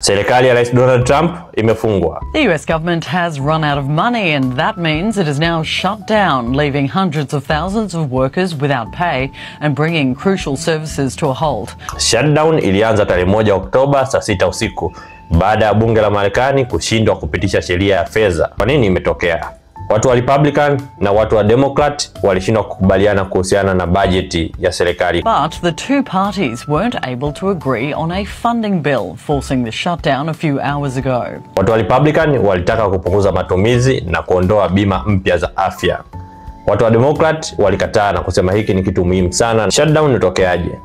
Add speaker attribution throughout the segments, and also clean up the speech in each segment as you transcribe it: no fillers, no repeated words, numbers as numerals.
Speaker 1: Serikali ya Rais Donald Trump imefungwa.
Speaker 2: The US government has run out of money and that means it is now shut down, leaving hundreds of thousands of workers without pay and bringing crucial services to a halt.
Speaker 1: Shutdown ilianza tarehe 1 Oktoba saa 6 usiku baada ya bunge la Marekani kushindwa kupitisha sheria ya fedha. Kwa nini imetokea? Watu wa Republican na watu wa Democrat walishindwa kukubaliana kuhusiana na bajeti ya serikali.
Speaker 2: But the two parties weren't able to agree on a funding bill, forcing the shutdown a few hours ago.
Speaker 1: Watu wa Republican walitaka kupunguza matumizi na kuondoa bima mpya za afya. Watu wa Democrat walikataa na kusema hiki ni kitu muhimu sana. Shutdown itokeaje?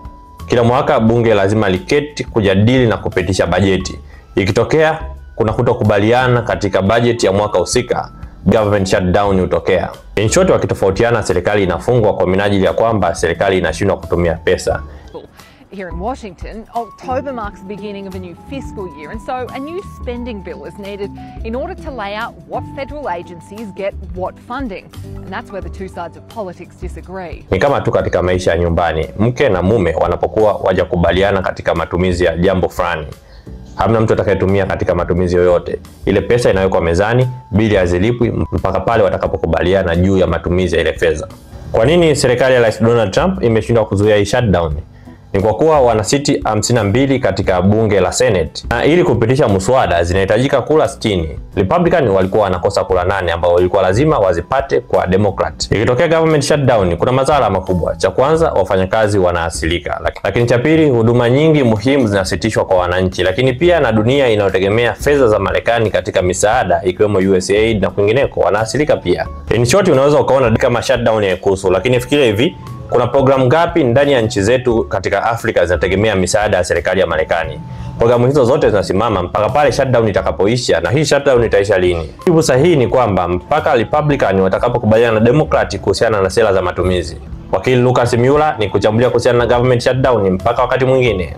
Speaker 1: Kila mwaka bunge lazima liketi kujadili na kupitisha bajeti. Ikitokea kuna kutokubaliana katika bajeti ya mwaka husika, government shutdown hutokea. In short, wakitofautiana serikali inafungwa kwa minajili ya kwamba serikali inashindwa kutumia pesa.
Speaker 3: Here in Washington, October marks the beginning of a new fiscal year, and so a new spending bill is needed in order to lay out what federal agencies get what funding. And that's where the two sides of politics disagree.
Speaker 1: Ni kama tu katika maisha ya nyumbani, mke na mume wanapokuwa wajakubaliana katika matumizi ya jambo fulani, hamna mtu atakayetumia katika matumizi yoyote. Ile pesa inawekwa mezani, bili hazilipwi mpaka pale watakapokubaliana juu ya matumizi ya ile fedha. Kwa nini serikali ya Rais Donald Trump imeshindwa kuzuia hii shutdown? Ni kwa kuwa wana siti 52 katika bunge la Senate, na ili kupitisha muswada zinahitajika kura 60. Republican walikuwa wanakosa kura 8 ambao walikuwa lazima wazipate kwa Democrat. Ikitokea government shutdown, kuna madhara makubwa. Cha kwanza, wafanyakazi wanaathirika, lakini cha pili, huduma nyingi muhimu zinasitishwa kwa wananchi, lakini pia na dunia inayotegemea fedha za Marekani katika misaada ikiwemo USAID na kwingineko wanaathirika pia. In short, unaweza ukaona kama shutdown haikuhusu, lakini fikiria hivi, kuna programu ngapi ndani ya nchi zetu katika Afrika zinategemea misaada ya serikali ya Marekani? Programu hizo zote zinasimama mpaka pale shutdown itakapoisha. Na hii shutdown itaisha lini? Jibu sahihi ni kwamba mpaka Republican watakapokubaliana na Democrat kuhusiana na sera za matumizi. Wakili Lucas Muller ni kuchambulia kuhusiana na government shutdown. Mpaka wakati mwingine.